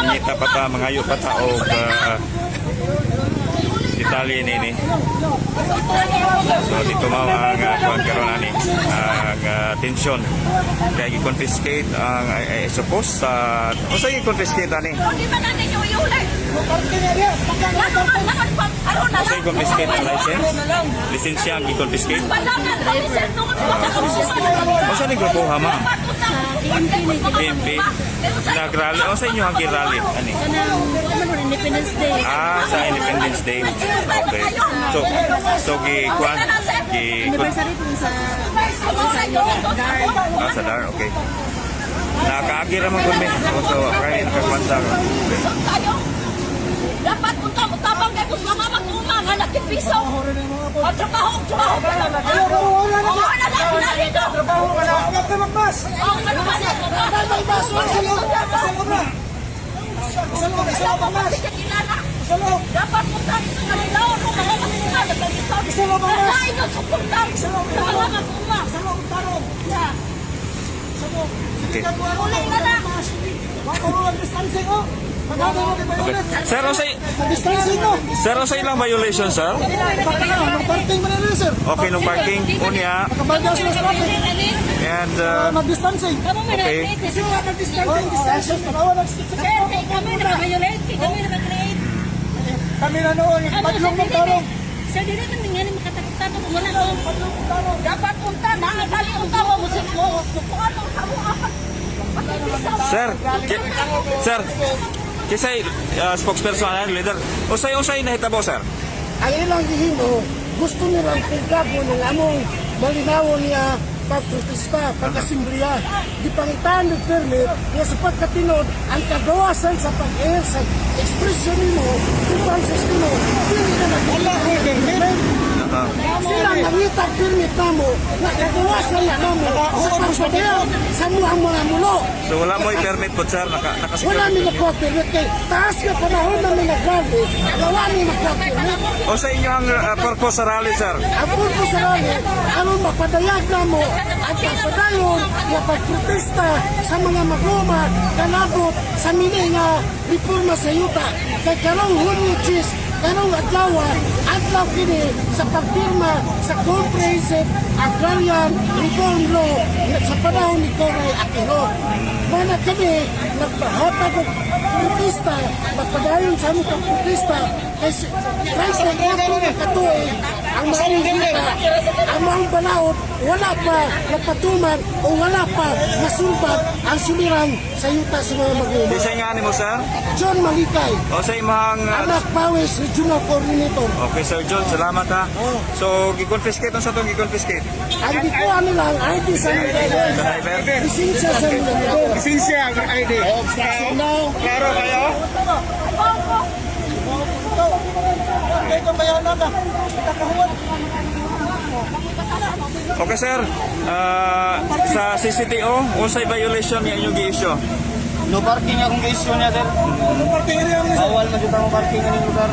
Ngita pa ta, mangayo pa ta og detalye nini. So dito mao ang kuan karon ani ang tensyon kay gi-confiscate ang I suppose sa unsa gi-confiscate ani? Hindi man na ninyo iuli. Unsa gi-confiscate ang license? Lisensya ang gi-confiscate? Unsa ni grupo ha, ma'am? PNP. Nag-rally unsa inyo ang gi-rally ani? Kanang ano, Independence Day. Ah, sa Independence Day. Okay. So gi kuan gi Anniversary po sa DAR. Ah, sa DAR, okay. Nakaagi ra man gud mi. So, kay nakakuan sa ako. Okay. Dapat unta mo tabang kay kus mga mag-uma nga nakipiso. O trabaho, trabaho. Oo na lang dito. Trabaho ka na. Huwag ka magmas. Oh, ano ba na? Sa loob. Sa loob na. Sa loob. Sa loob ang mas. Sa loob. Dapat unta dito nga nila kung mga mag-uma nagkalito. Sa loob ang mas. Lain yung suporta sa mga mag-uma. Sa loob tarong. Sa loob. Okay. Uli na lang. Wala mo mag-distancing oh. Pagkano mo Okay. Sir, unsay Distancing oh. Sir, unsay ilang violation, sir? Mag-parking man nila, sir. Okay, no parking unya Nakabargaw sila sa traffic. and Mag-distancing. okay. Kasi wala mag-distancing. Distancing. Tanawa nag-stick. Sir, kay kami naka-violate, kay kami naka-create. Kami na noon. Padlong ng tarong. Sir, dili man nga ni makatakot-takot wala ko. Dapat unta na ang kali unta mo musik mo. Kuan mo sa mo apat. Sir, sir, kisay spokesperson ang leader. Unsay unsay nahitabo, sir? Ang ilang gihimo, gusto nilang pugabo ng among malinawon niya pagprotesta, pag-asimbliya. Gipangitaan ng permit nga sa pagkatinod ang kagawasan sa pag-air sa ekspresyon nimo, grievances nimo, dili na nag-permit. Sila nangitag permit namo nga kagawasan na namo sa pagpadayag sa muang mga mulo. So wala mo permit po, sir, naka naka Wala mi nakuha permit kay taas nga panahon na mi nag-rally, wala mi nakuha permit. O sa inyo ang purpose sa rally, sir? Ang purpose sa rally, aron mapadayag namo ang pagpadayon nga pagprotesta sa mga mag-uma kanabot sa mini nga reforma sa yuta. Kay karong Hunyo 10, karong adlaw, adlaw kini sa pagpirma sa Comprehensive Agrarian Reform Law sa panahon ni Cory Aquino. Mana kini nagpahatag og protesta, magpadayon sa among pagprotesta kay 34 na katuig ang maong yuta, ang maong balaod, wala pa napatuman o wala pa nasulbad ang suliran sa yuta sa mga mag-uma. Kisay nga nimo, sir? John Malikay, O sa imong Anak Pawis Regional Coordinator. Okay, Sir John, salamat ha. Oh. So, gi-confiscate unsa tong gi-confiscate? Ang gikuha nila ang ID sa mga driver. Sa driver? Lisensya sa mga driver. Lisensya ang ID. Obstruction now. Klaro kayo? Kaya kung bayaran ka. Kakahuan. Okay, sir. Ah, sa CCTO, unsay violation nga inyong gi-issue? No parking akong gi-issue niya, sir. No parking area sir. Bawal man jud ang parking aning lugar.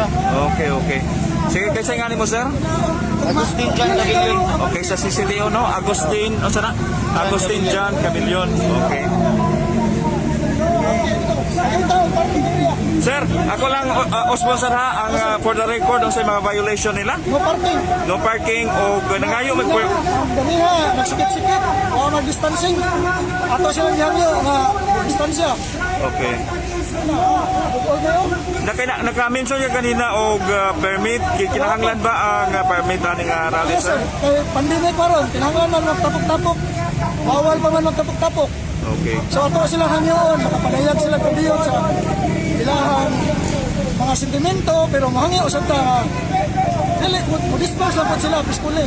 Okay. Sige, kaysa nga nimo, sir? Agustin John Cabilion. Okay, sa CCTO, no? Agustin, unsa na? Agustin John Camilion. Okay. Parking area. Sir, ako lang sponsor ha ang for the record unsay mga violation nila? No parking. No parking o nangayo mag Daniha, nagsikit-sikit. O mag-distancing. Ato silang gihangyo nga distansya. Okay. Naka naka-mention ka kanina og permit. Kinahanglan ba ang permit ani nga rally, Yes, sir? sir. Kay pandemic pa ron, kinahanglan man magtapok-tapok. Bawal pa man magtapok-tapok. Okay. So ato sila hangyoon, makapadayag sila kabiyon sa ilahang mga sentimento, pero mohangyo usab ta nga dili mo disperse lang pod sila peacefully.